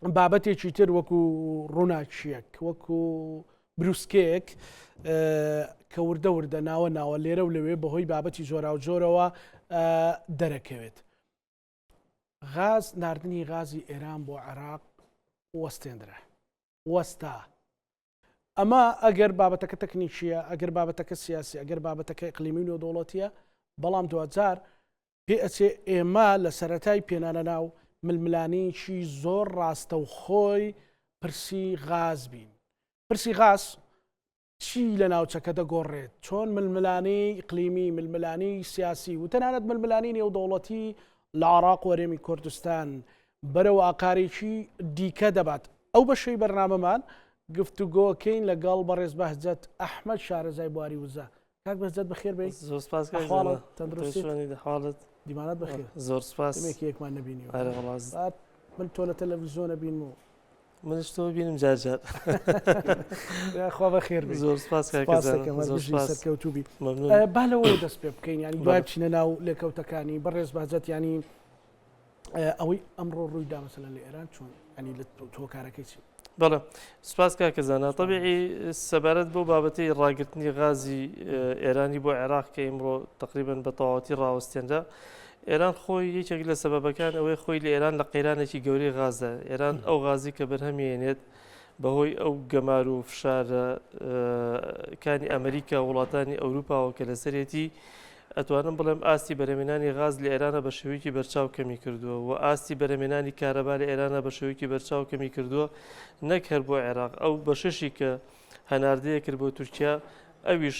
بابەتێکی تر وەکو ڕووناکییەک وەکو بروسکەیەک کە وردە وردە ناوە ناوە لێرە و لەوێ بەهۆی بابەتی جۆراوجۆرەوە دەرەکەوێت. غاز ناردنی غازی ئێران بۆ عێراق وەستێندرا وەستا ئەمە ئەگەر بابەتەکە تەکنیکیە ئەگەر بابەتەکە سیاسی ئەگەر بابەتەکە ئقلیمی و نێودەوڵەتیە بەڵام دواجار پێ ئەچێ ئێمە لە سەرەتای پێنانە ناو ململانێیەکی زۆر ڕاستەوخۆی پرسی غاز بین. پرسی غاز چی لە ناوچەکە دەگۆڕێت؟ چۆن ململانێی ئیقلیمی، ململانێی سیاسی و تەنانەت ململانێی نێودەوڵەتی لە عێراق و هەرێمی کوردستان بەرەو ئاقارێکی دیکە دەبات؟ ئەو بەشەی بەرنامەمان گفتوگۆکەین لەگەڵ بەڕێز بەهجەت ئەحمەد شارەزای بواری وزە. کاک بەهجەت بەخێر بێی. زۆر سپاس کاک زانا. ئەحواڵت تەندروستیت؟ تۆ چۆنی حاڵت؟ دیمانەت بەخێر. زۆر سپاس. دەمێکی یەکمان نەبینیوە. ئەرێ وەڵا. بعد من تۆ لە تەلەڤیزیۆنە بینم و منش تۆ بینم جار جار. خوا بەخێر بێی. زۆر سپاس کاک سپاس زانا. دەکەم هەر زۆر بژی سپاس. سەرکەوتوو بی. مەمنون. با لەوەوە دەست پێ بکەین یانی دوای بەڵێ. بچینە ناو لێکەوتەکانی بەڕێز بەهجەت یانی ئەوەی ئەمڕۆ ڕووی دا مەسەلەن لە ئێران چۆن یانی لە هۆکارەکەی چی؟ بەڵێ سپاس کاکە زانا تەبیعی سەبارەت بۆ بابەتی ڕاگرتنی غازی ئێرانی بۆ عێراق کە ئیمڕۆ تقریبن بە تەواوەتی ڕاوەستێنرا ئێران خۆی یەکێک لە سەبەبەکان ئەوەی خۆی لە ئێران لە قەیرانێکی گەورەی غازە ئێران ئەو غازی کە بەرهەمیێنێت بەهۆی ئەو گەمار و فشارە کانی ئەمریکا وڵاتانی ئەوروپاوە کە لەسەرێتی ئەتوانم بڵێم ئاستی بەرهەمێنانی غاز لە ئێرانە بە شێوەیەکی بەرچاو کەمی کردووە و ئاستی بەرهەمێنانی کارەبا لە ئێرانە بە شێوەیەکی بەرچاو کەمی کردووە نەک هەر بۆ عێراق ئەو بەشەشی کە هەناردەیە کرد بۆ تورکیا ئەویش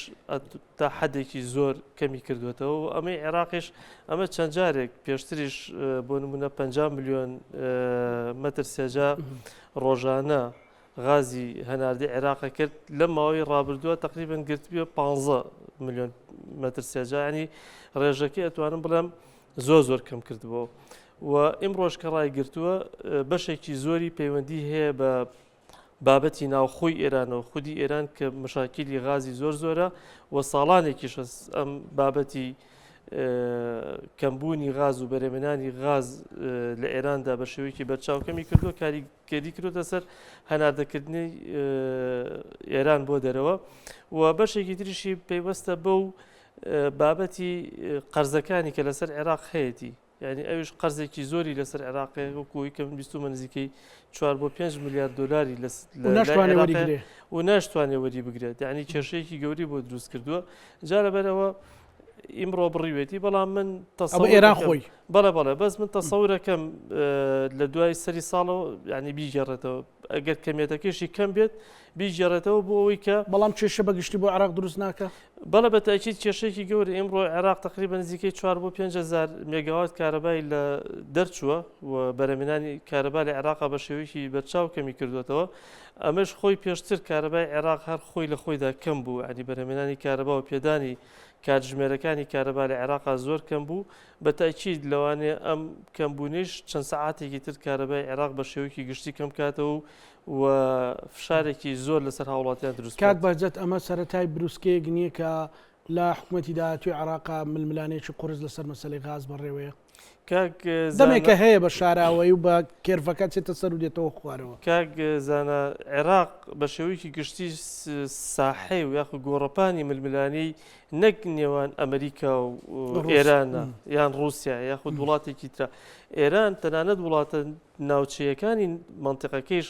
تا حدێکی زۆر کەمی کردوێتەوە و ئەمەی عێراقیش ئەمە چەند جارێک پێشتریش بۆ نمونە 50 میلیۆن مەتر سێجا ڕۆژانە غازی هەناردەی عێراقە کرد لەم ماوەی ڕابردووە تقریبن گرتبیە 15 میلیۆن مەتر سێجا ینی ڕێژەکەی ئەتوانم بڵێم زۆر زۆر کەم کردبوو و ئیمڕۆژ کە ڕایگرتووە بەشێکی زۆری پەیوەندی هەیە بە بابەتی ناوخۆی ئێرانەوە خودی ئێران کە مشاکیلی غازی زۆر زۆرە و ساڵانێکیش ئەم بابەتی کەمبوونی غاز و بەرێمێنانی غاز لە ئێراندا بە شێوەیەکی بەرچاو کەمی کردووە کاریگەری کردوتە سەر هەناردەکردنی ئێران بۆ دەرەوە و بەشێکی تریشی پەیوەستە بەو بابەتی قەرزەکانی کە لەسەر عێراق هەیەی یانی ئەویش قەرزێکی زۆری لەسەر عێراق هەیە وەکو ئەوەی کە من بیستومە نزیکەی 4 بۆ 5 ملیار دۆلاری لە ناشتوانێ وەریگرێ و ناشتوانێ وەری بگرێت یعنی کێشەیەکی گەوری بۆ دروست کردووە جا لەبەرەوە ئیمڕۆ بڕیوێتی بەڵام من تەسەور ئێران خۆی بەڵێ بەڵێ بەس من تەسەورەکەم لە دوای سەری ساڵەوە ینی بیگەڕێتەوە ئەگەر کەمێتەکەشی کەم بێت بیگەڕێتەوە بۆ ئەوەی کە بەڵام کێشە بەگشتی بۆ عراق دروست ناکە بەڵێ بە تەئکید کێشەیەکی گەورە ئیمڕۆ عێراق تەقریبەن نزیکەی 4 بۆ 5000 مێگاوات کارەبای لە دەرچووە و بەرهەمهێنانی کارەبا لە عێراقا بە شێوەیەکی بەرچاو کەمی کردوێتەوە ئەمەش خۆی پێشتر کارەبای عێراق هەر خۆی لە خۆیدا کەم بوو ینی بەرهەمهێنانی کارەبا و پێدانی کاتژمێرەکانی کارەبا لە عێراقا زۆر کەم بوو بە تەئکید لەوانەیە ئەم کەمبوونەیش چەند سەعاتێکی تر کارەبای عێراق بە شێوەیەکی گشتی کەم بکاتەوە و فشارێکی زۆر لەسەر هاوڵاتیان دروست کاک بکات. بەهجەت ئەمە سەرەتای بروسکەیەک نییە کە لە حکومەتی داهاتووی عێراقا ململانێیەکی قورس لەسەر مەسەلەی غاز بەڕێوەیە؟ کاک زانا دەمێکە هەیە بە شاراوەیی و بە کێرڤەکە چێتە سەر و دێتەوە خوارەوە. کاک زانا عێراق بە شێوەیەکی گشتی ساحەی و یاخود گۆڕەپانی ململانێی نەک نێوان ئەمریکا و ئێرانە یان ڕووسیا یاخود وڵاتێکی ترە ئێران تەنانەت وڵاتە ناوچەیەکانی منطقەکەیش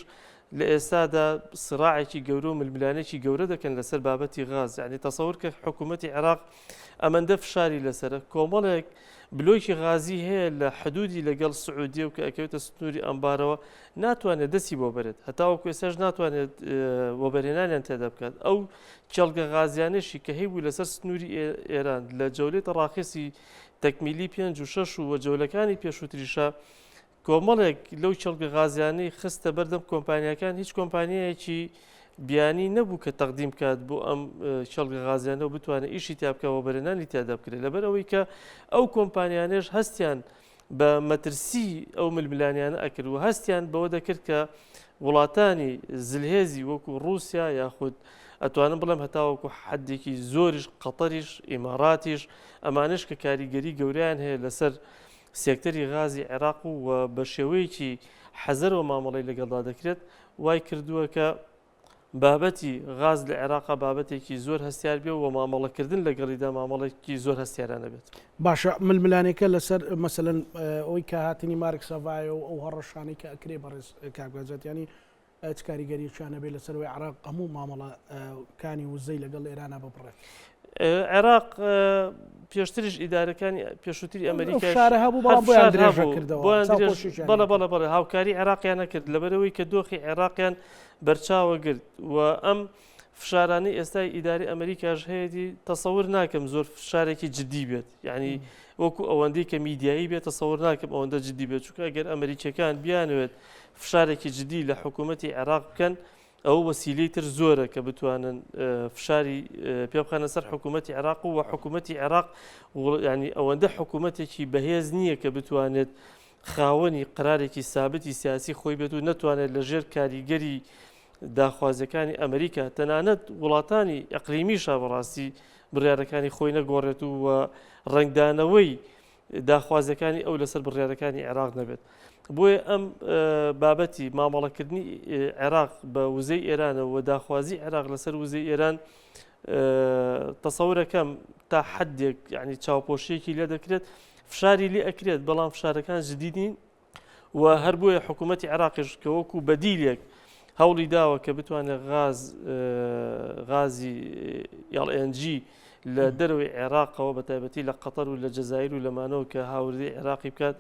لە ئێستادا سراعێکی گەورە و ململانێکی گەورە دەکەن لەسەر بابەتی غاز یعنی تەسەور کە حکوومەتی عێراق ئەمەندە فشاری لەسرە کۆمەڵێک بلۆکی غازی هەیە لە حدودی لەگەڵ سعودیە و کە ئەکەوێتە سنووری ئەمبارەوە ناتوانێت دەستی بۆ بەرێت هەتاوەکو ئێستاش ناتوانێت وەبەرهێنانیان تێدا بکات ئەو کێڵگە غازیانەشی کە هەیبوو لەسەر سنووری ئێران لە جەولەی تەڕاخیسی تەکمیلی پێنج و شەش و جەولەکانی پێشووتریشە کۆمەڵێک لەو کێڵگە غازیانەی خستە بەردەم کۆمپانیاکان هیچ کۆمپانیایەکی بیانی نەبوو کە تەقدیم بکات بۆ ئەم کێڵگە غازیانە و بتوانێت ئیشی تیا بکە وەبەرهێنانی تیادا بکرێت لەبەر ئەوەی کە ئەو کۆمپانیانەش هەستیان بە مەترسی ئەو ململانیانە ئەکرد و هەستیان بەوە دەکرد کە وڵاتانی زلهێزی وەکو ڕووسیا یاخود ئەتوانم بڵێم هەتاوەکو حدێکی زۆریش قەتەریش ئیماراتیش ئەمانش کە کاریگەری گەوریان هەیە لەسەر سێکتەری غازی عێراق و بە شێوەیەکی حەزەرەوە مامەڵەی لەگەڵدا دەکرێت وای کردووە کە بابەتی غاز لە عێراقا بابەتێکی زۆر هەستیار بێ و مامەڵەکردن لەگەڵیدا مامەڵێکی زۆر هەستیارانە بێت. باشە ململانێکە لەسەر مەسەلەن ئەوەی کە هاتنی مارک سەڤایە و ئەو هەڕەشانەی کە ئەکرێ بەڕێز کاک بەهجەت یانی چ کاریگەریەکیان هەبێت لەسەر ئەوەی عێراق هەموو مامەڵەکانی وزەی لەگەڵ ئێرانە ببڕێت؟ عێراق پێشتریش ئیدارەکانی پێشووتری ئەمریکا فشارە هەبوو بەڵام بۆیان درێژە کردەوە بەڵێ بەڵێ بەڵێ هاوکاری عێراقیان نەکرد لەبەرەوەی کە دۆخی عێراقیان بەرچاوە گرت و ئەم فشارانەی ئێستای ئیداری ئەمریکاش هەیەی تەسەور ناکەم زۆر فشارێکی جددی بێت یعنی وەکو ئەوەندەی کە میدیایی بێت تەسەور ناکەم ئەوەندە جددی بێت چونکە ئەگەر ئەمریکیەکان بیانەوێت فشارێکی جددی لە حکوومەتی عێراق بکەن ئەوە وەسیلەی تر زۆرە کە بتوانن فشاری پێ بخەنە سەر حکوومەتی عێراق و حکوومەتی عێراق ینی ئەوەندە حکوومەتێکی بەهێز نییە کە بتوانێت خاوەنی قرارێکی سابتی سیاسی خۆی بێت و نەتوانێت لە ژێر کاریگەری داخوازیەکانی ئەمریکا تەنانەت وڵاتانی ئەقلیمیشا بەڕاستی بڕیارەکانی خۆی نەگۆڕێت و ڕەنگدانەوەی داخوازیەکانی ئەو لەسەر بڕیارەکانی عێراق نەبێت. بۆیە ئەم بابەتی مامەڵەکردنی عێراق بە وزەی ئێرانەوە و داخوازی عێراق لەسەر وزەی ئێران تەسەورەکەم تا حدێک یعنی چاوپۆشیەکی لێ دەکرێت فشاری لێ ئەکرێت بەڵام فشارەکان جدی نین و هەر بۆیە حکوومەتی عێراقیش کە وەکو بەدیلێک هەوڵی داوە کە بتوانێت غاز غازی LNG لە دەرەوەی عێراقەوە بە تایبەتی لە قەتەر و لە جەزایر و لەمانەوە کە هاوردەی عێراقی بکات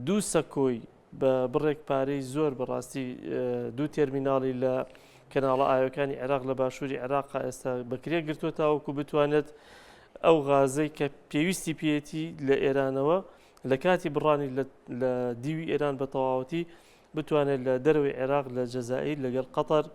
دوو سەکۆی بە بڕێک پارەی زۆر بەڕاستی دوو تێرمیناڵی لە کەناڵە ئاوەکانی عێراق لە باشووری عێراق ئێستا بەکرێ گرتووە تاوەکو بتوانێت ئەو غازەی کە پێویستی پێیەتی لە ئێرانەوە لە کاتی بڕانی لە دیوی ئێران بە تەواوەتی بتوانێت لە دەرەوەی عێراق لە جەزائیر لەگەڵ قەتەر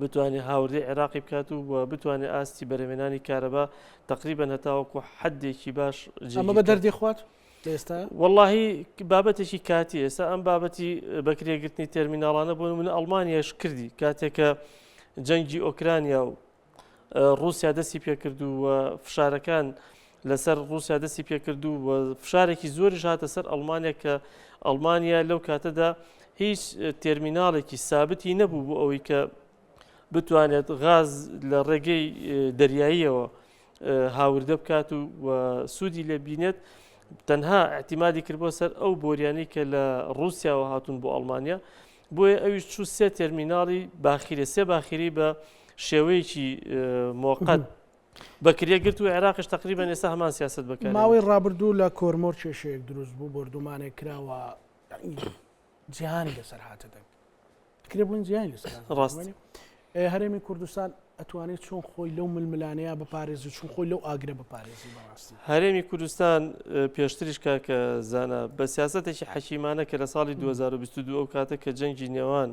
بتوانێت هاوردەی عێراقی بکات و بتوانێت ئاستی بەرهەمێنانی کارەبا تقریبا هەتاوەکو حدێکی باش ئەمە بە دەردی خوات ئێستا واللهی بابەتێکی کاتی ئێستا ئەم بابەتی بەکرێگرتنی تەرمیناڵانە بۆ من ئەڵمانیاش کردی کاتێکە جەنگی ئۆکرانیا و ڕووسیا دەستی پێکرد و فشارەکان لەسەر ڕووسیا دەستی پێکرد و فشارێکی زۆریش هاتە سەر ئەڵمانیا کە ئەڵمانیا لەو کاتەدا هیچ تێرمیناڵێکی سابتی نەبوو بۆ ئەوەی کە بتوانێت غاز لە ڕێگەی دەریاییەوە هاوردە بکات و سوودی لێ بینێت تەنها اعتیمادی کرد بۆ سەر ئەو بۆریانەی کە لە ڕووسیاوە هاتوون بۆ ئەڵمانیا بۆیە ئەویش چوو سێ تێرمیناڵی باخیرە سێ باخیری بە شێوەیەکی مۆقەت بەکرێ گرت و عێراقش تقریبا ئێستا هەمان سیاست بکات ماوەی ڕابردوو لە کۆرمۆر کێشەیەک دروست بوو بۆردومانێک کراوە جیهانی لەسەر هاتە دەنگ کرێ بڵین جیهانی لەسەر ڕاست هەرێمی کوردستان ئەتوانێت چۆن خۆی لەو ململانەیە بپارێزی چون خۆی لەو ئاگرە بپارێزی بەڕاستی هەرێمی کوردستان پێشتریش کاکە زانا بە سیاسەتێکی حەکیمانە کە لە ساڵی 2022 ئەو کاتە کە جەنگی نێوان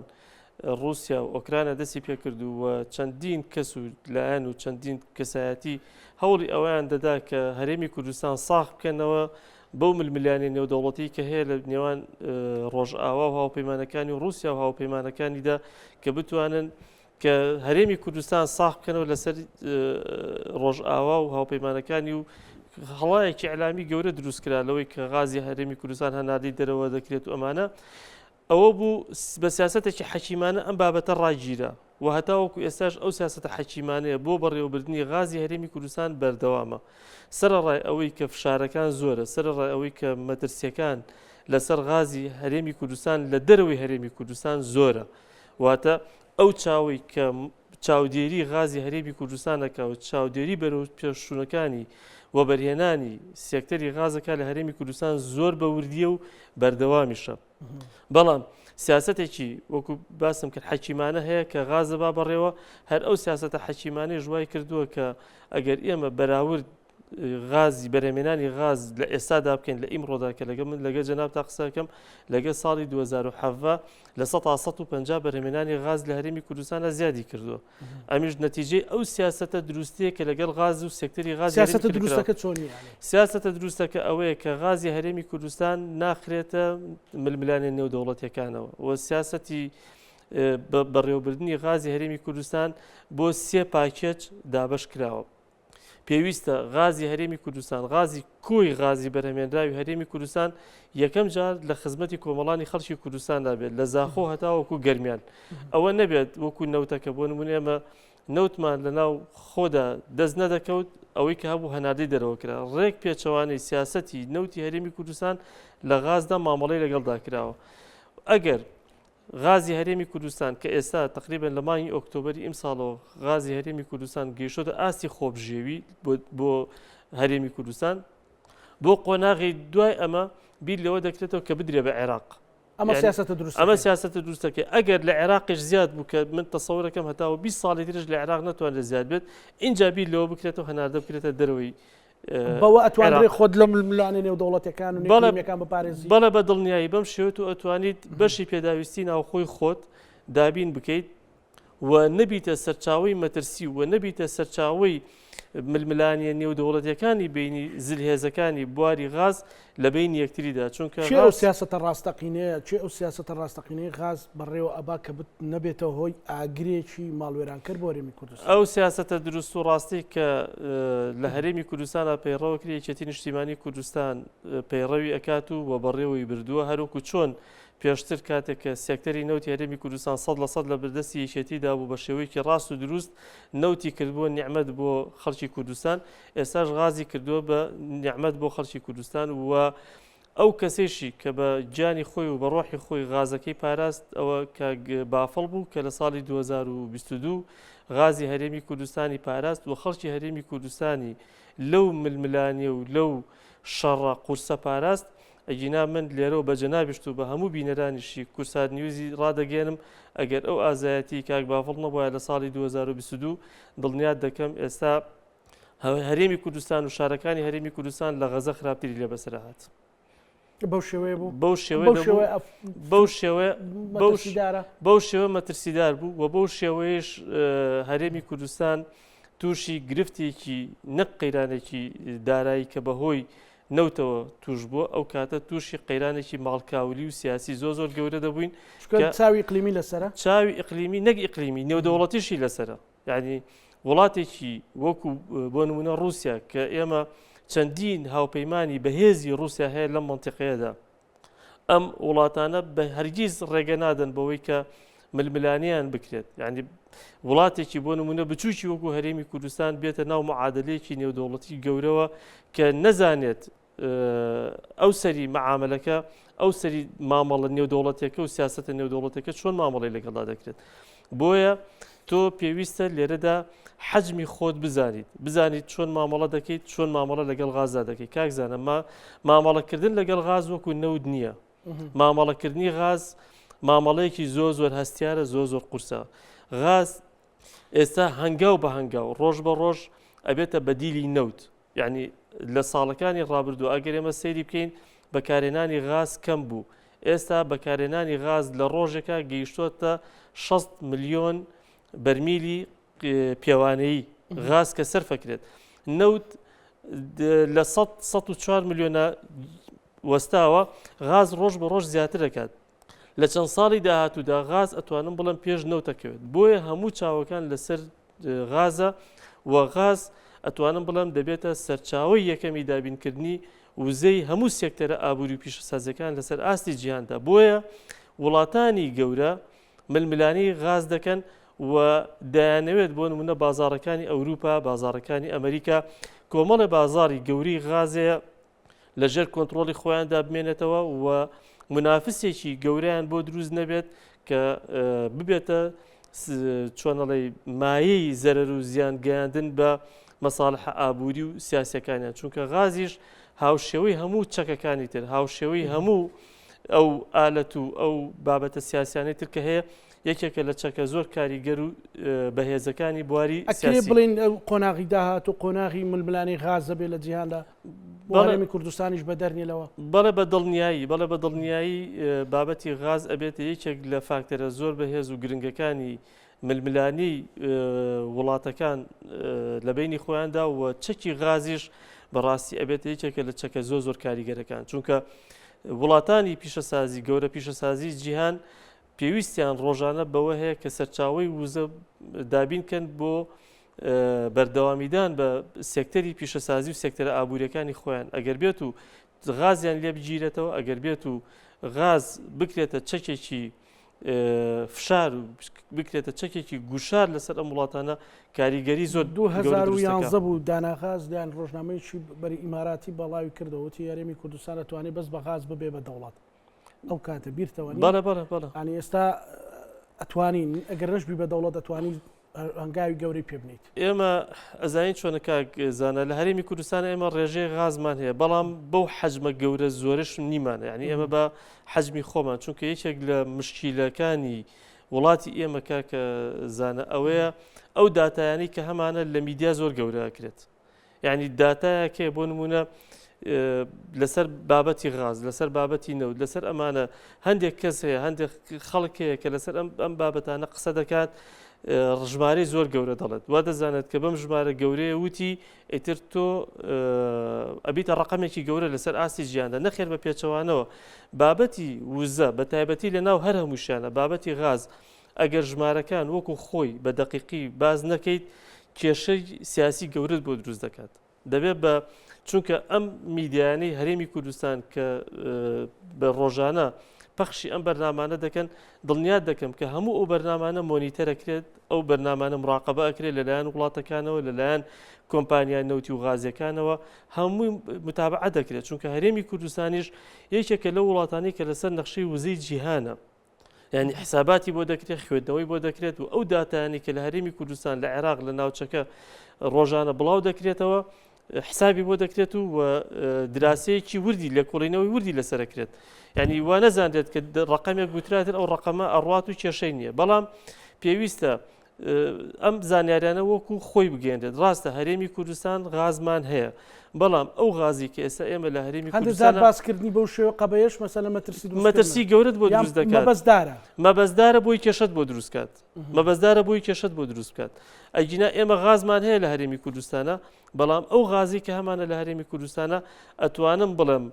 ڕووسیا و ئۆکرانیا دەستی پێکرد و چەندین کەس و لایەن و چەندین کەسایەتی هەوڵی ئەویان دەدا کە هەرێمی کوردستان ساغ بکەنەوە بەو ململانێ نێودەوڵەتی کە هەیە لە نێوان ڕۆژئاوا و هاوپەیمانەکانی و ڕووسیا و هاوپەیمانەکانیدا کە بتوانن کە هەرێمی کوردستان ساغ بکەنەوە لەسەر ڕۆژئاوا و هاوپەیمانەکانی و هەڵایەکی ئەلامی گەورە دروستکرا لەوەی کە غازی هەرێمی کوردستان هەناردەی دەرەوە دەکرێت و ئەمانە ئەوە بوو بە سیاسەتێکی حەکیمانە ئەم بابەتە ڕاگیرا و هەتاوەکو ئێستاش ئەو سیاسەتە حەکیمانەیە بۆ بەڕێوەبردنی غازی هەرێمی کوردستان بەردەوامە. سەرەڕای ئەوەی کە فشارەکان زۆرە، سەرەڕای ئەوەی کە مەترسییەکان لەسەر غازی هەرێمی کوردستان لە دەرەوەی هەرێمی کوردستان زۆرە. واتە ئەو چاوەی کە چاودێری غازی هەرێمی کوردستان دەکا و چاودێری بەرەو پێشچوونەکانی وەبەرهێنانی سێکتەری غازەکە لە هەرێمی کوردستان زۆر بە وردیە و بەردەوامیشە. بەڵام سیاسەتێکی وەکو باسم کرد حەکیمانە هەیە کە غازە با بەڕێوە هەر ئەو سیاسەتە حەکیمانەیش وای کردووە کە ئەگەر ئێمە بەراورد غازی بەرهەمێنانی غاز لە ئێستادا بکەین لە ئیمڕۆدا کە لەگە من لەگە جەناب تا قسەکەم لەگە ساڵی 2017 لە 150 بەرهەمێنانی غاز لە هەرێمی کوردستانە زیادی کردووە ئەمیش نەتیجەی ئەو سیاسەتە دروستەیە کە لەگەڵ غاز و سێکتەری غاز سیاسەتە دروستەکە چۆنیە؟ سیاسەتە دروستەکە ئەوەیە کە غازی هەرێمی کوردستان ناخرێتە ململانێ نێودەوڵەتیەکانەوە و سیاسەتی بەڕێوەبردنی غازی هەرێمی کوردستان بۆ سێ پاکێج دابەش کراوە. پێویستە غازی هەرێمی کوردستان، غازی کۆی غازی بەرهەمێنراوی هەرێمی کوردستان یەکەم جار لە خزمەتی کۆمەڵانی خەڵکی کوردستاندا بێت لە زاخۆ هەتاوەکو گەرمیان. ئەوە نەبێت وەکو نەوتەکە بۆ نمونە ئێمە نەوتمان لە ناو خۆدا دەست نەدەکەوت، ئەوەی کە هەبوو هەناردەی دەرەوە کرا. ڕێک پێچەوانەی سیاسەتی نەوتی هەرێمی کوردستان لە غازدا مامەڵەی لەگەڵدا کراوە. ئەگەر غازی هەرێمی کوردستان کە ئێستا تەقریبەن لە مانگی ئۆکتۆبەری ئیمساڵەوە غازی هەرێمی کوردستان گەیشتۆتە ئاستی خۆبژێوی بۆ هەرێمی کوردستان بۆ قۆناغی دوای ئەمە بیر لەوە دەکرێتەوە کە بدرێ بە عێراق. ئەمە سیاسەتە دروست ئەمە سیاسەتە دروستەکەی ئەگەر لە عێراقیش زیاد بوو کە من تەسەورەکەم هەتاوە 20 ساڵی ترش لە عێراق نەتوانرێت زیاد بێت اینجا بیر لەوە بکرێتەوە هەناردە بکرێتە دەرەوەی بەوە ئەتوانرێت خۆت لە ململانێ نێودەوڵەتەکان و نێوەکان بپارێزی بەڵێ بە دڵنیایی بەم شێوە تو ئەتوانیت بەشی پێداویستی ناوخۆی خۆت دابین بکەیت و نەبیتە سەرچاوەی مەترسی و نەبیتە سەرچاوەی ململانیە نێودەوڵەتیەکانی بینی زلهێزەکانی بواری غاز لە بینی یەکتریدا چونکە کێ ئەو سیاسەتە ڕاستەقینەیە کێ ئەو سیاسەتە ڕاستەقینەی غاز بەڕێوە ئەبا کە بت نەبێتە هۆی ئاگرێکی ماڵوێرانکەر بۆ هەرێمی کوردستان؟ ئەو سیاسەتە دروست و ڕاستی کە لە هەرێمی کوردستانە پەیڕەوە کرێ یەکێتی نیشتیمانی کوردستان پەیڕەوی ئەکات و وە بەڕێوەی بردووە هەروەکو چۆن پێشتر کاتێک کە سێکتەری نەوتی هەرێمی کوردستان 100% لە بردەستی یەکێتیدا بوو بە شێوەیەکی ڕاست و دروست نەوتی کردبووە نیعمەت بۆ خەڵکی کوردستان ئێستاش غازی کردووە بە نیعمەت بۆ خەڵکی کوردستان و ئەو کەسێشی کە بە گیانی خۆی و بە ڕۆحی خۆی غازەکەی پاراست ئەوە کاک بافڵ بوو کە لە ساڵی 2022 غازی هەرێمی کوردستانی پاراست و خەڵکی هەرێمی کوردستانی لەو ململانێ و لەو شەڕە قورسە پاراست ئەگینا من لێرەوە بە جەنابیشت و بە هەموو بینەرانیشی کوردسات نیوزی ڕادەگەیەنم ئەگەر ئەو ئازایەتی کاک بافڵ نەبوایە لە ساڵی 2022 دڵنیات دەکەم ئێستا هەرێمی کوردستان و شارەکانی هەرێمی کوردستان لە غەزە خراپتری لێ بەسەر هات. بەو شێوەیە بوو بەو شێوەیە بەو شێوەیە بەو شێوە مەترسیدار بوو و بەو شێوەیەش هەرێمی کوردستان تووشی گرفتێکی نەک قەیرانێکی دارایی کە بەهۆی نەوتەوە توش بووە ئەو کاتە تووشی قەیرانێکی ماڵکاولی و سیاسی زۆر زۆر گەورە دەبووین چاوی ئیقلیمی لەسرە چاوی ئیقلیمی نەک ئیقلیمی نێودەوڵەتیشی لەسرە یعنی وڵاتێکی وەکو بۆ نمونە رووسیا کە ئێمە چەندین هاوپەیمانی بەهێزی رووسیا هەیە لەم منتیقەیەدا ئەم وڵاتانە بە هەرگیز ڕێگە نادەن بەوەی کە ململانیان بکرێت یعنی وڵاتێکی بۆ نمونە بچووکی وەکو هەرێمی کوردستان بێتە ناو معادلەیەکی نێودەوڵەتی گەورەوە کە نەزانێت ئەو سەری مەعاملەکە ئەو سەری مامەڵە نێودەوڵەتەکە و سیاستە نێودەوڵەتەکە چۆن مامەڵی لەگەڵدا دەکرێت بۆیە تۆ پێویستە لێرەدا حەجمی خۆت بزانیت بزانیت چۆن مامەڵە دەکەیت چۆن مامەڵە لەگەڵ غازدا دەکەیت کاک زانە ما مامەڵەکردن لەگەڵ غاز وەکو نەوت نییە مامەڵەکردنی غاز مامەڵەیەکی زۆر زۆر هەستیارە زۆر زۆر قورسە غاز ئێستا هەنگاو بە هەنگاو ڕۆژ بە ڕۆژ ئەبێتە بەدیلی نەوت یعنی لە ساڵەکانی ڕابردوو ئەگەر ئێمە سەیری بکەین بەکارهێنانی غاز کەم بوو ئێستا بەکارهێنانی غاز لە ڕۆژێکا گەیشتۆتە 60 ملیۆن بەرمیلی پێوانەیی غاز کە سەرفەکرێت نەوت لە 104 ملیۆنە وەستاوە غاز ڕۆژ بە ڕۆژ زیاتر دەکات لە چەند ساڵی داهاتوودا غاز ئەتوانم بڵێم پێش نەوتەکەوێت بۆیە هەموو چاوەکان لەسەر غازە و غاز ئەتوانم بڵێم دەبێتە سەرچاوەی یەکەمی دابینکردنی وزەی هەموو سێکتەرە ئابووری و پیشەسازیەکان لەسەر ئاستی جیهاندا بۆیە وڵاتانی گەورە ململانێی غاز دەکەن و دەیانەوێت بۆ نمونە بازاڕەکانی ئەوروپا بازاڕەکانی ئەمریکا کۆمەڵێ بازاڕی گەوری غازەیە لە ژێر کۆنتڕۆڵی خۆیاندا بمێنێتەوە و منافسێکی گەورەیان بۆ دروست نەبێت کە ببێتە چۆنەڵی مایەی زەرەر و زیان گەیاندن بە مەساڵحە ئابووری و سیاسەکانیان چونکە غازیش هاوشێوەی هەموو چەکەکانی تر هاوشێوەی هەموو ئەو ئالەت و ئەو بابەتە سیاسیانەی تر کە هەیە یەکێکە لە چەکە زۆر کاریگەر و بەهێزەکانی بواری ئەکرێ بڵێین قۆناغی داهات و قۆناغی ململانێی غاز دەبێت لە جیهاندا هەرێمی کوردستانیش بەدەر نیە لەوە؟ بەڵێ بە دڵنیایی بەڵێ بە دڵنیایی بابەتی غاز ئەبێتە یەکێک لە فاکتەرە زۆر بەهێز و گرنگەکانی ململانێی وڵاتەکان لە بینی خۆیاندا و چەکی غازیش بەڕاستی ئەبێتە یەکێکە لە چەکە زۆر زۆر کاریگەرەکان چونکە وڵاتانی پیشەسازی گەورە پیشەسازی جیهان پێویستیان ڕۆژانە بەوە هەیە کە سەرچاوەی وزە دابین کەن بۆ بەردەوامیدان بە سێکتەری پیشەسازی و سێکتەرە ئابووریەکانی خۆیان ئەگەر بێت و غازیان لێ بگیرێتەوە ئەگەر بێت و غاز بکرێتە چەکێکی فشار و بکرێتە چەکێکی گوشار لەسەر ئەم وڵاتانە کاریگەری زۆر 2011 بوو دانا غاز دیان ڕۆژنامەیەکی بەری ئیماراتی بەڵاوی کردەوە وتی هەرێمی کوردستان ئەتوانێت بەس بە غاز ببێ بە دەوڵەت ئەو کاتە بیرتەوە بەڵێ بەڵێ بەڵێ ینی ئێستا ئەتوانین ئەگەر نەشبی بە دەوڵەت ئەتوانی هەنگاوی گەورەی پێ بنیت. ئێمە ئەزانین چۆنە کاک زانا لە هەرێمی کوردستان ئێمە ڕێژەی غازمان هەیە بەڵام بەو حەجمە گەورە زۆرش نیمانە یعنی ئێمە بە حەجمی خۆمان چونکە یەکێک لە مشکیلەکانی وڵاتی ئێمە کاکە زانە ئەوەیە ئەو داتایانەی کە هەمانە لە میدیا زۆر گەورە کرێت. یعنی داتایەک هەیە بۆ نمونە لەسەر بابەتی غاز لەسەر بابەتی نەوت لەسەر ئەمانە هەندێک کەس هەیە هەندێک خەڵک هەیە کە لەسەر ئەم ئەم بابەتانە قسە دەکات ژمارەی زۆر گەورە دەڵێت وا دەزانێت کە بەم ژمارە گەورەیە وتی ئیتر تۆ ئەبیتە ڕقمێکی گەورە لەسەر ئاستی جیاندا نەخێر بە پێچەوانەوە بابەتی وزە بە تایبەتی لە ناو هەر هەمووشیانە بابەتی غاز ئەگەر ژمارەکان وەکو خۆی بە دەقیقی باس نەکەیت کێشەی سیاسی گەورەت بۆ دروست دەکات دەبێت بە چونکە ئەم میدیانەی هەرێمی کوردستان کە بە ڕۆژانە پەخشی ئەم بەرنامانە دەکەن دڵنیات دەکەم کە هەموو ئەو بەرنامانە مۆنیتەرە کرێت ئەو بەرنامانە مراقبە ئەکرێت لەلایەن وڵاتەکانەوە لەلایەن کۆمپانیا نەوتی و غازیەکانەوە هەمووی متابعە دەکرێت چونکە هەرێمی کوردستانیش یەکێکە لەو وڵاتانی کە لەسەر نەخشەی وزەی جیهانە یانی حساباتی بۆ دەکرێت خوێندنەوەی بۆ دەکرێت و ئەو داتایانی کە لە هەرێمی کوردستان لە عێراق لە ناوچەکە ڕۆژانە بڵاو دەکرێتەوە حسابی بۆ دەکرێت و دراسەیەکی وردی لێکۆڵینەوەی وردی لەسەرکرێت یعنی وا نەزانرێت کە ڕقەمێک گوتراتر ئەو ڕقەمە ئەڕوات و کێشەی نییە بەڵام پێویستە ئەم زانیاریانە وەکو خۆی بگەێنرێت ڕاستە هەرێمی کوردستان غازمان هەیە بەڵام ئەو غازی کە ئێستا ئێمە لە هەرێمی کوردستان باسکردنی بەو شێوە قەبەیەش مەسەلە مەترسی مەترسی گەورەت بۆ دروست دەکات مەبەستدارە مەبەستدارە بۆی کێشەت بۆ دروست کات مەبەستدارە بۆی کێشەت بۆ دروست بکات ئەگینا ئێمە غازمان هەیە لە هەرێمی کوردستانە بەڵام ئەو غازی کە هەمانە لە هەرێمی کوردستانە ئەتوانم بڵێم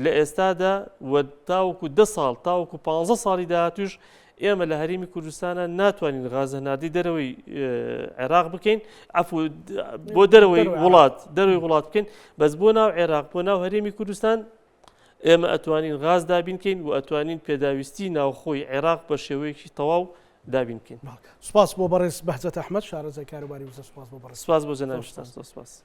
لە ئێستادا و تاوەکو دە ساڵ تاوەکو پ ساڵی داهاتوش ئێمە لە هەرێمی کوردستانە ناتوانین غاز هەناردەی دەرەوەی عێراق بکەین عفو بۆ دەرەوەی وڵات دەروی وڵات بکەین بەس بۆ ناو عێراق بۆ ناو هەرێمی کوردستان ئێمە ئەتوانین غاز دابینکەین و ئەتوانین پێداویستی ناوخۆی عێراق بە شێوەیەکی تەواو دابین بکەین. سپاس بۆ بەڕێز بەهجەت ئەحمەد شارەزای کاروباری وزە سپاس بۆ بەڕێز. سپاس بۆ جەنابیشتان. سپاس.